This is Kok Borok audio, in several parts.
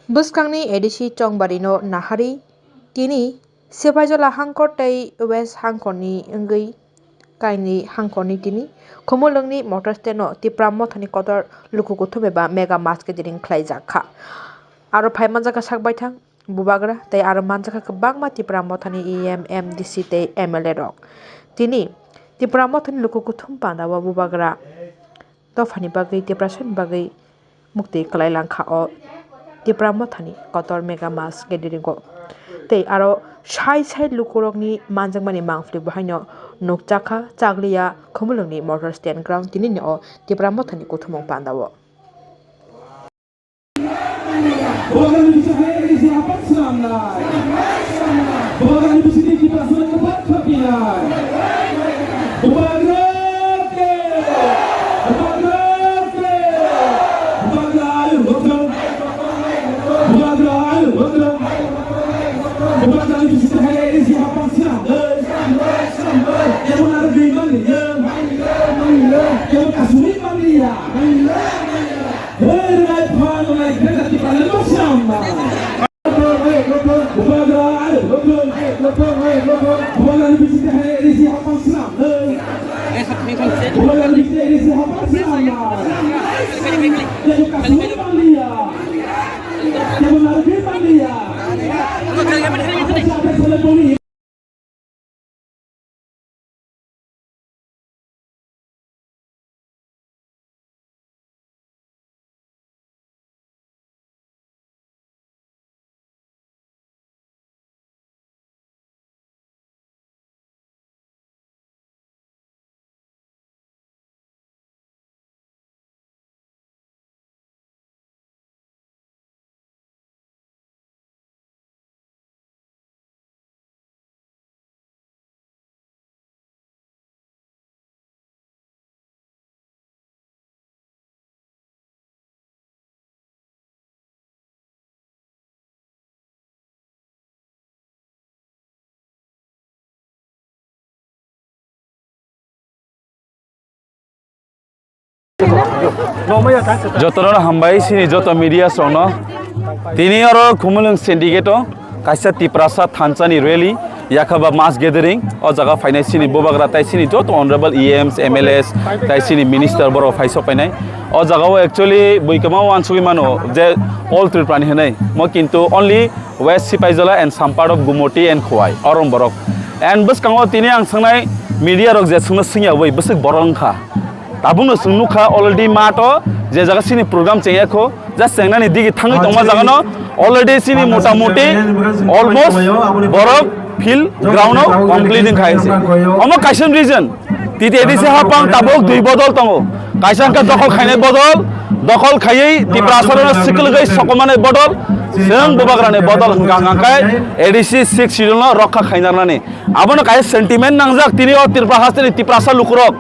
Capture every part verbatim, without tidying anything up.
Bwskangni A D C chongbarino naharwi tini Sipaijola hangkor tei West hangkorni wngwi kainwi hangkorni tini Khumulwngni motor stand-o Tipra Mothani kotor luku kuthum eba mega mass gathering khlaijak kha. Aro phai manjakha sak baithang bubagra tei aro manjakha kwbangma Tipra Mothani E M, M D C tei M L A rok. Tini Tipra Mothani luku kuthum pandao bubagra dophani bagwi, Tiprasani bagwi mukti kwlai langkha o Tipra Mothani kotor mega mass gathering o. Tei aro sai sai lukurokni manjakmani mangpili bo haino nukjakha Chakliya Khumulwngni motor stand ground tinini o Tipra Mothani kuthumung pandao. Bubagrani bising hai A D C hapang swnamnai. Bubagrani bising tei Tiprasano kwbang khapinai. Bubagra ke! Bubagra ke! Bubagra ayuk gothong. Bubagra ayuk gothong. Bubagrani bising hai A D C hapang swnamnai. Ebo naro gwi manliya. Ebo kasumwi manliya. Hey, rwnai phan rwnai khe jati phalwi no swnam na. Bubagra, ai, lopong, lopong, ai, lopong. Bubagra ni bising hai risi hapang swnam. Bubagra ni bising risi hapang swnam na. Tebo kasumwi manliya. Tebo narwgwi manliya. Jotono hambai sini joto media songno. Tini oro Khumulwng syndicate o kaisa Tiprasa thansa ni rally, yakha ba mass gathering, o jaga phainai sini bubagra tai sini joto honorable E Ms, M L As, tai sini minister borok phai sok painai. O jaga o actually bui kwma wansugwi mano je all Tripura ni hinwi mo, kintu only West Sipaijola and some part of Gumoti and Khowai, orom borok. And bwskango tini ang swngnai media rok je swngno swngya bai bwswk borok wngkha. Tabukno chwng nukha already mato je jaga sini program chengya kho, just chengnani digi thangwi tongma jagano already sini motamuti almost borok field ground o complete wngkha hai se. Omo kaisa reason. T T A D C hapang tabuk dui bodol tongo. Kaisa hwnkhe dokhol khainai bodol, dokhol khaiwi Tiprasarokno siklwgwi sokomani bodol, chwng bubagrani bodol hwnkha hwnkha khe A D C six schedule no rokha khainarnani. Abono kaisa sentiment nangjak tini o Tripura hasteni Tiprasa lukurok.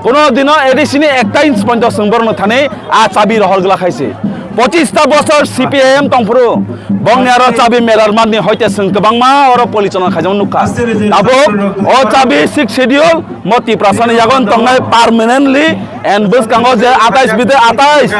Kono dino A D C ni ekta inch ponto chwng borokno thani a chabi rohor glak hai se. Pochista bosor C P I M tongphuru, bongni aro chabi melar manni hoite chwng kwbangma oro polichona khaijak nukha. Tabuk o chabi six schedule mo Tiprasani yagon tongnai permanently and bwskango je atais bidai atais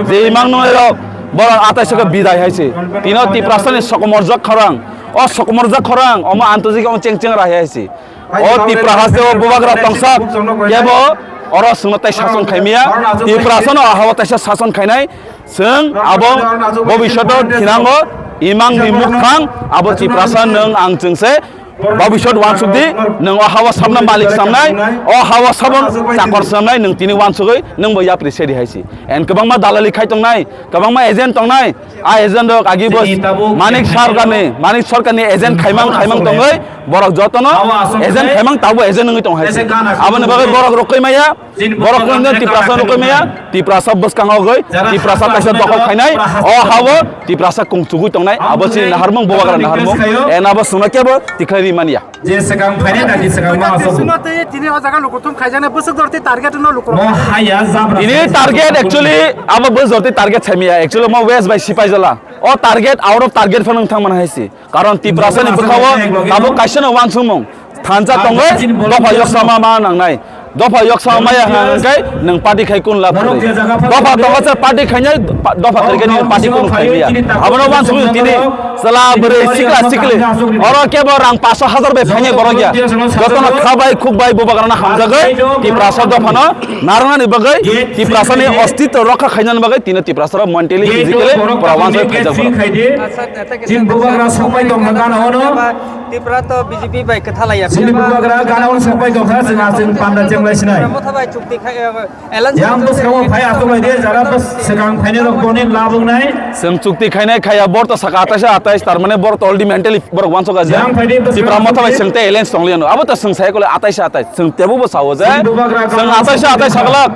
je imang nunglai rok borok atais khe bidai hai se. Tino Tiprasani sokomorjak khorang, o sokomorjak khorang omo antojik omo cheng cheng rahi hai se. O Tipra haste o bubagra tongsak kebo oro chwngno tai sason khaimaya. Tiprasano ahao taisa sason khainai. Chwng abo bobishoto thinango imang ni mukhang abo Tiprasa nwng ang chwngse bobishot wansuk di, nwng o hawa sabna malik samnai, o hawa sabon chakor samnai, nwng tini wansugwi nwng bo yapri sedi hai si. And kwbangma dalali khai tongnai, kwbangma agent tongnai, a agent rok agi bo Manik Sarkarni, Manik Sarkarni agent khaimang, khaimang tongwi borok jotono agent khaimang, tabo agent wngwi tong hai si. Aboni bagwi borok rokoi maya, borok kono Tiprasa rokoi maya, Tiprasa bwskango goi, Tiprasa kaisa dokhol khainai, o hao Tiprasa kung chugui tongnai, abo chini naharmung, bubagra naharmung, and abo chwngno kebo tikhlai ri manya. Je swkang phainai da, je swkang ma aswk. Sima tei tini o jaga lukuthum khaijana bwswk dorti target no lukurok. Mo haya jabra. Tini target actually abo bwswk dorti target saimaya, actually mo West bai Sipaijola. O target out of target phano wngthang man hai si. Karon Tiprasani bwkhao tabuk kaisano wansukmung. Thansa tongwi dopha yoksama ma nangnai. Dopha yoksa maya hwnkhe nwng party khai kun lab kwrwi. Dopha tongo se party khainai, pa-, dopha kwrwi khe nini party kun khai maya. Abono wansugwi tini chwla bwrwi sikla sikli. Oro kebo rang paso hajar bai phainai borok ya. Jotono khabai khukbai bubagrano hamjagwi Tiprasa dophano narwknani bagwi, Tiprasani ostitw rokha khainani bagwi tini Tiprasarok mentally, physically pura wansugwi phaijak borok. Chini bubagra sokpai tongkha gana ono. Tipra to B J P bai kwthalaiya. Chini bubagra gana ono sokpai tongkha, chwng achwng panda chenglai sinai. Motha bai chukti khai, eh, alliance. Yang bwskango phai achuk lai de, jara bwskang phainai rok boni labung nai. Chwng chukti khainai khaiya, bor to saka atais atais, tar mane bor to already mentally borok wansuk aja. Yang phaidi bwskang Tipra Motha bai chukti. Chwng te alliance tongliya no. Abo to chwng sai kole atais atais. Chwng tebo bo sao je. Chini bubagra chwng gana atais atais saglak.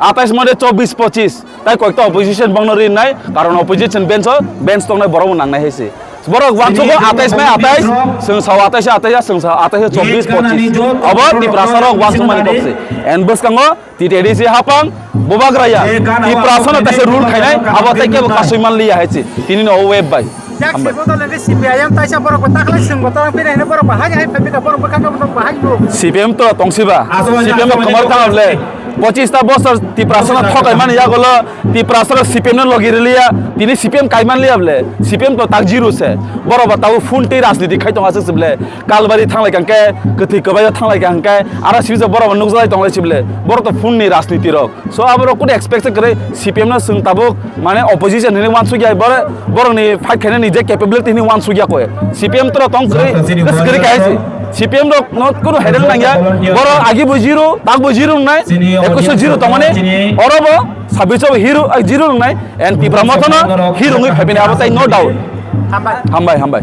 Atais mode chobbish pochish. Tai koyekta opposition bongno rinai, karon opposition bench o, bench tongnai borok bo nangnai hai se. Borok wansugo atais mai atais, chwng sao atais atais, chwng sao atais chobbish pochish. Obo Tiprasa rok wansuk mani kok se. En bwskango T T D C hapang bubagra ya. Tiprasa no taisa rule khainai, abo tai kebo kasui man liya hai se. Tini no web bai. Hambai. Yak sibo dole ni C P I M taisa borok bo taklai chwng bo tang pina hino borok bahai hai phaipika borok bwkha no borok bahai no. C P M to tongsiba. C P M no khomar tang ble. Pochista bosor Tiprasa no thokai mani yagolo Tiprasa rok C P M no logi riliya. Tini C P M kai man liya ble. C P M to tak zero se. Borok bo tabo phun tei rajniti khai tong aswk se ble. Kalbari thanglai kang khe, kwthwi kwbai o thanglai kang khe, aro sibijak borok bo nukjalai tonglai se ble. Borok to phun ni rajniti rok. So, aborok kunu expect se kwrwi C P M no chwng tabuk, mane, opposition hinwi wansukya, bor-, borokni fight khainani je capability hinwi wansukya koi. C P M to tong kwrwi, kwrwi kaisa. C P M rok no kunu headache nangya. Borok agi bo zero, tak bo zero wngnai, ekwis o zero tongmani, oro bo sabbish o hero, ah, zero wngnai, and Tipra Motha no hero wngwi phaibini abo tai no doubt. Hambai, hambai.